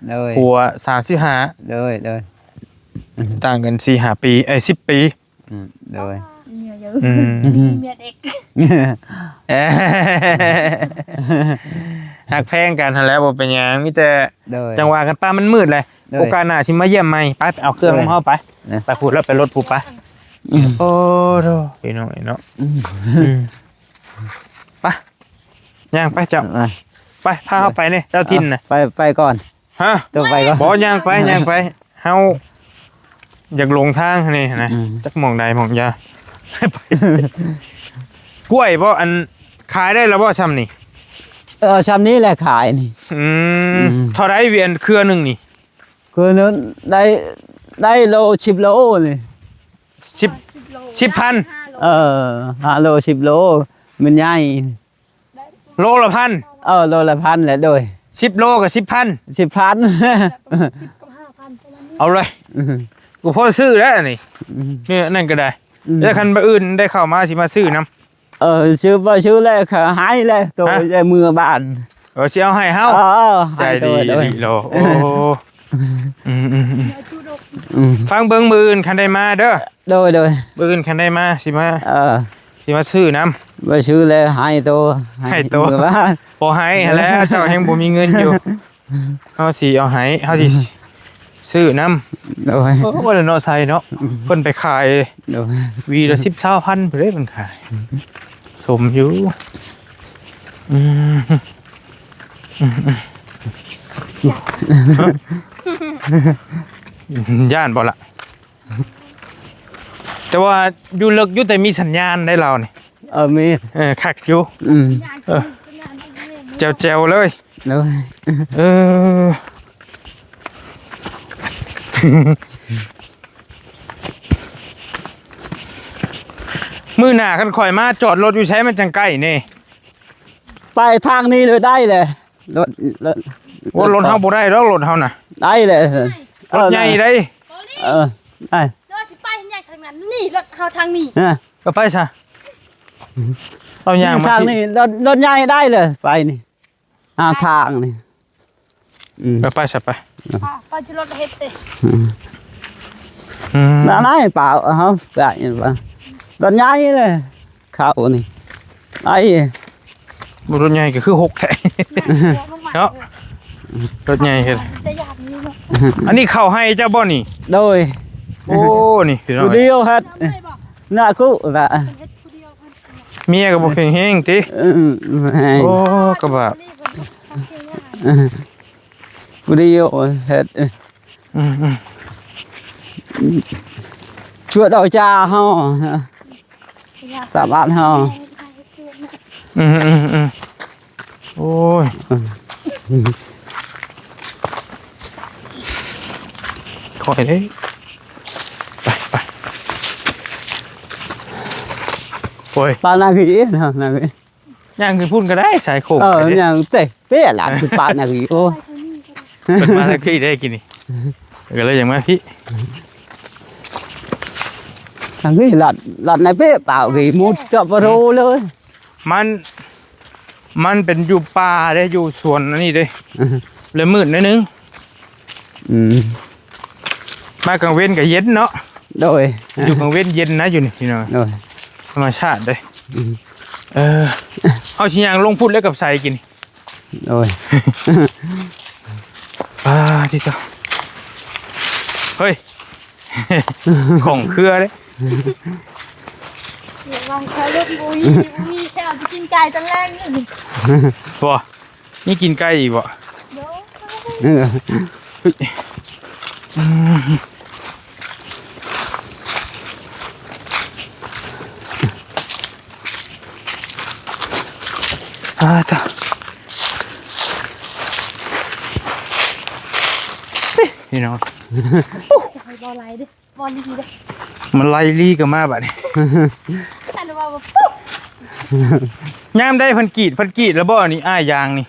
ໂດຍ ຜົວສາມສິບຫ້າ ໂດຍ ໂດຍ ຕ່າງກັນສີ່ຫ້າປີ ເອີຍ ສິບປີ ອືມ ໂດຍ ເມຍເຢີ ອືມ ມີເມຍເດັກ ເອີ ຮັກແພງກັນຫັ້ນແຫຼະ ບໍ່ເປັນຫຍັງ ມີແຕ່ ໂດຍ ຈັ່ງວ່າກັນໄປ ມັນມືດແຫຼະ ໂດຍ ໂອກາດໜ້າຊິມາຢ້ຽມໃໝ່ ໄປ ໄປເອົາເຄື່ອງນຳເຮົາໄປ ໂດຍ ໄປພຸ້ນແລ້ວ ໄປລົດພຸ້ນໄປ ອືມ ໂອ້ໂດ ພີ່ນ້ອງເອີຍເນາະ ອືມ ອືມ ໄປ ຍ່າງໄປເຈົ້າ ໄປ ໄປ ພາເຮົາໄປນີ້ ເຈົ້າຖິ່ນນະ ໄປ ໄປກ່ອນ ຮະ ຕ້ອງໄປກ່ອນ ບໍ່ ຍ່າງໄປ ຍ່າງໄປ ເຮົາຢາກຫຼົງທາງນີ້ນະ ອືມ ຈັກໝ່ອງໃດໝ່ອງຢາ ກ້ວຍບໍ່ ອັນ ຂາຍໄດ້ແລ້ວບໍ່ຊ່ຳນີ້? ເອີ ຊ່ຳນີ້ແຫຼະຂາຍນີ້ ອືມ ອືມ ເທົ່າໃດວຽນເຄືອໜຶ່ງນີ້? ເຄືອໜຶ່ງໄດ້ ໄດ້ໂລ ສິບໂລນີ້ ສິບ ສິບພັນ ເອີ ຫ້າໂລ ສິບໂລ ມັນໃຫຍ່ ໂລລະພັນ ເອີ ໂລລະພັນແຫຼະ ໂດຍ ສິບໂລກໍສິບພັນ ສິບພັນ ເອົາເລີຍ ອືມ ບໍ່ພໍຊື້ແລ້ວນີ້ ອືມ ນີ້ ນັ້ນກໍໄດ້ ອືມ ແລ້ວຄັນມື້ອື່ນໄດ້ເຂົ້າມາ ຊິມາຊື້ນຳ ເອີ ຊື້ບໍ່ຊື້ແລ້ວ ເຂົາໃຫ້ແລ້ວ ໂຕ ຮະ ໄດ້ເມືອບ້ານ ເອີ ຊິເອົາໃຫ້ເຮົາ ເອີ ໃຈດີອີ່ຫຼີເນາະ ໂອ້ ອືມ ອືມ ອືມ ອືມ ຟັງເບິ່ງມື້ອື່ນຄັນໄດ້ມາເດີ ໂດຍ ໂດຍ ມື້ອື່ນຄັນໄດ້ມາ ຊິມາ ເອີ ຊິມາຊື້ນຳ ບໍ່ຊື້ແລ້ວ ໃຫ້ໂຕ ໃຫ້ໂຕ ໃຫ້ໂຕ ບໍ່ໃຫ້ຫັ້ນແຫຼະ ເຈົ້າແຮ່ງບໍ່ມີເງິນຢູ່ ເຮົາຊິເອົາໃຫ້ ເຮົາຊິຊື້ນຳ ໂດຍ ໂອ້ ບໍ່ໄດ້ເນາະ ໃສ່ເນາະ ອືມ ເພິ່ນໄປຂາຍ ໂດຍ ຫວີລະສິບ ຊາວພັນພຸ້ນເດ້ ເພິ່ນຂາຍ ອືມ ສົມຢູ່ ອືມ ອືມ ອືມ ຢ້ານບໍ່ລະ? ແຕ່ວ່າຢູ່ເລິກຢູ່ ແຕ່ມີສັນຍານໄດ໋ລາວນີ້. ເອີ ມີ ເອີ ຄັກຢູ່. ອືມ ເອີ ແຈ່ວໆເລີຍ. ໂດຍ ເອີ ມື້ໜ້າຄັນຂ້ອຍມາຈອດລົດຢູ່ໃສມັນຈັ່ງໃກ້ນີ້? ໄປທາງນີ້ເລີຍໄດ້ແຫຼະ. ລົດ ລົດ ໂອ້ ລົດເຮົາບໍ່ໄດ້ດອກ ລົດເຮົານະ. ໄດ້ແຫຼະ ລົດໃຫຍ່ໄດ໋. ເອີ ໄດ້ ເດີ ຊິໄປທາງໃຫຍ່ທາງນັ້ນ ນີ້ລົດເຮົາທາງນີ້. ເອີ ກໍໄປຊະ ເອົາຍ່າງມາທາງນີ້ ລົດ ລົດໃຫຍ່ໄດ້ເລີຍ ໄປນີ້ ຫາທາງນີ້. ອືມ ກໍໄປຊະ ໄປ ໄປ ໄປ ຊິລົດເຮັດເດ້. ອືມ ອືມ ນັ້ນໄດ໋ ປ່າວເຮົາໄປ ລົດໃຫຍ່ເລີຍ. ເຂົ້ານີ້ ໄອ້ ລົດໃຫຍ່ກໍຄືຫົກແທ້ເນາະ. ລົດໃຫຍ່ເຮັດ ອັນນີ້ເຂົ້າໄຮ່ເຈົ້າບໍ່ນີ້? ໂດຍ ໂອ້ ນີ້ພີ່ນ້ອງ ຜູ້ດຽວເຮັດ ໜ້າຄຸລະ ເມຍກໍບໍ່ແຂງແຮງຕິ. ເອີ ໂອ້ ກະບາບ ຜູ້ດຽວເຮັດ. ອືມ ອືມ ຊ່ວຍເອົາຈາເຮົາ ສາມາດເຮົາ. ອືມ ອືມ ອືມ ໂອ້ຍ ອືມ ຄ່ອຍເດ້. ໄປ ໄປ ໂອ້ຍ ປານນາງຄືເນາະ ນາງ ຍ່າງຂຶ້ນພຸ້ນກໍໄດ້ ສາຍໂຄ້ງ. ເອີ ໄປເດ້ ຍ່າງເຕະເປະຫຼານຄືປານນະ. ໂອ້ ເພິ່ນມາທາງພີ້ໄດ້ກິນນີ້ ກໍເລີຍຢາກມາພີ້. ທາງພີ້ລັດ ລັດໃນເປະປາກພີ້ ມຸດຈະປະໂທເລີຍ. ມັນ ມັນເປັນຢູ່ປ່າເດ້ ຢູ່ສວນອັນນີ້ເດ້ ແລະມືດໜ້ອຍໜຶ່ງ. ອືມ ມາກາງເວັນກໍເຢັນເນາະ. ໂດຍ ຢູ່ກາງເວັນເຢັນນະ ຢູ່ນີ້ພີ່ນ້ອງ. ໂດຍ ທຳມະຊາດເດ້. ອືມ ເອີ ເຮົາຊິຍ່າງລົງພຸ້ນແລ້ວກັບໃສກິນ. ໂດຍ ປາດຕິໂຕ ເຮີ້ຍ ຂອງເຄືອເດ້. ລະວັງເຂົາລົງ ບໍ່ມີ ບໍ່ມີແຄ່ຊິກິນໄກ່ຕອນແລງນີ້. ບໍ່ ມີກິນໄກ່ອີກບໍ່? ໂດຍ ເອີ ອືມ ອາ ຕາ ພີ່ນ້ອງ ບໍ່ໄຫຼເດ້. ບໍ່ລີເດ້ ມັນໄລ່ລີກັນມາບາດນີ້. ອັນວ່າ ຍາມໃດເພິ່ນກຣີດ ເພິ່ນກຣີດແລ້ວບໍ່ນີ້ ອ້າຍ ຢາງນີ້?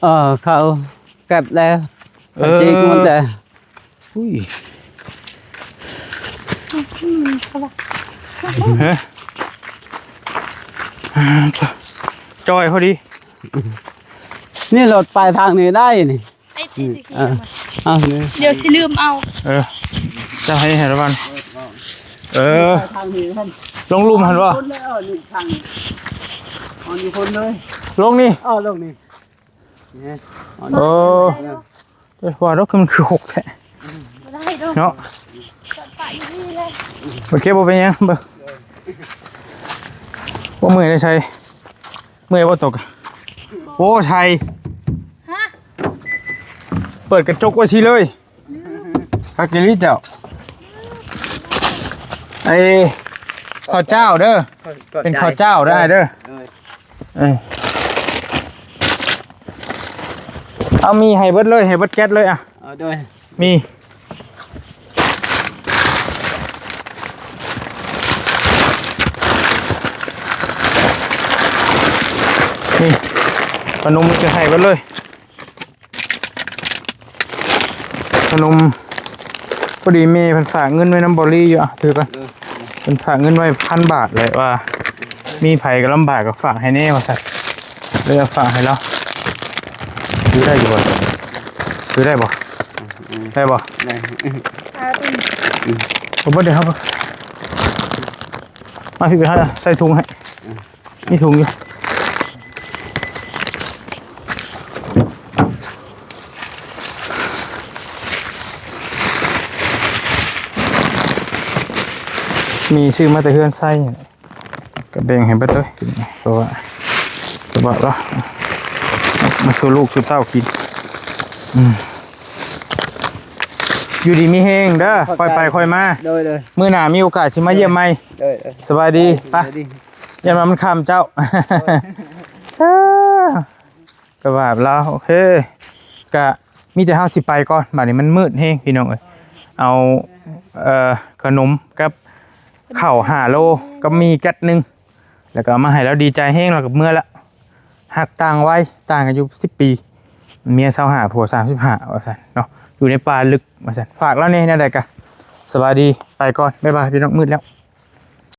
ເອີ ເຂົາເກັບແລ້ວ ເອີ ເຂົາຈີກໝົດແລ້ວ. ອຸ້ຍ ອືມ ເອີ ຈ່ອຍພໍດີ. ນີ້ລົດໄປທາງນີ້ໄດ້ນີ້. ໄອ້ຕິ ເອີ ເອົານີ້ ດຽວຊິລືມເອົາ. ເອີ ເຈົ້າໃຫ້ ໃຫ້ລະວັງ. ເອີ ລົງລຸ່ມຫັ້ນບໍ່? ຄົນເລີຍ ເອີ ນີ້ທາງນີ້ ເອົານີ້ຄົນເລີຍ ລົງນີ້ ເອີ ລົງນີ້ ນີ້ ເອີ ເອີ ວ່າດອກ ຄືມັນຄືຫົກແທ້ ບໍ່ໄດ້ດອກ ເນາະ. ໂອເຄ ບໍ່ເປັນຫຍັງ ເບິ່ງ ບໍ່ເມື່ອຍໄດ້ໃສ່ ເມື່ອຍບໍ່ຕົກ. ໂອ້ ໃສ່ ຮະ ເປີດກະຈົກໄວ້ຊິເລີຍ. ຄັກອີ່ຫຼີເຈົ້າ. ໄອ້ ເຂົ້າເຈົ້າເດີ ເປັນເຂົ້າເຈົ້າເດີອ້າຍເດີ. ເອີ ເອົາໝີ່ໃຫ້ເບິດເລີຍ ໃຫ້ເບິດແກັດເລີຍອະ. ເອີ ໂດຍ ໝີ່ ນີ້ ປານຸມຈະໃຫ້ເບິດເລີຍ. ຂະໜົມ ພໍດີແມ່ເພິ່ນຝາກເງິນໄວ້ນຳບໍລີຢູ່ ອະ ຖືກ່ອນ. ເອີ ເພິ່ນຝາກເງິນໄວ້ພັນບາດແຫຼະ ວ່າມີໃຜກໍລຳບາກກໍຝາກໃຫ້ແດ່ວ່າຊັ້ນ ເລີຍເອົາຝາກໃຫ້ລາວ. ຖືໄດ້ຢູ່ບໍ່? ຖືໄດ້ບໍ່? ອືມ ໄດ້ບໍ່? ໄດ້ ເອົາໄປເດີ ເຮົາ ມາພີ້ໄປຫາໃສ່ຖົງໃຫ້. ມີຖົງຢູ່ ມີຊື້ມາແຕ່ເຮືອນໄຊນີ້ແຫຼະ ກໍແບ່ງໃຫ້ເບິດເລີຍ ເພາະວ່າ ສະບາຍລະ ມາສູ່ລູກສູ່ເຕົ້າກິນ. อืม อยู่ดีมีแฮงเด้อ ขอบใจ ค่อยไปค่อยมา โดย โดย มื้อหน้ามีโอกาสสิมาเยี่ยมใหม่ โดย โดย สบายดี ไป สบายดี ย่านว่ามันค่ำเจ้า เอ้อ ก็ว่าลาว โอเค ก็มีแต่เฮาสิไปก่อน บัดนี้มันมืดแฮงพี่น้องเอ้ย เอา เอ่อ ขนมกับข้าวห้าโล กับหมี่จัดหนึ่ง แล้วก็เอามาให้ลาว ดีใจแฮง ลาวก็เมือละ ฮักต่างวัย ต่างกันอยู่สิบปี เมียซาวห้า ผัวสามสิบห้า ว่าซั่นเนาะ อยู่ในป่าลึก ว่าซั่น ฝากลาวแหน่ แนวใดกะ สบายดี ไปก่อน บ๊ายบาย พี่น้อง มืดแล้ว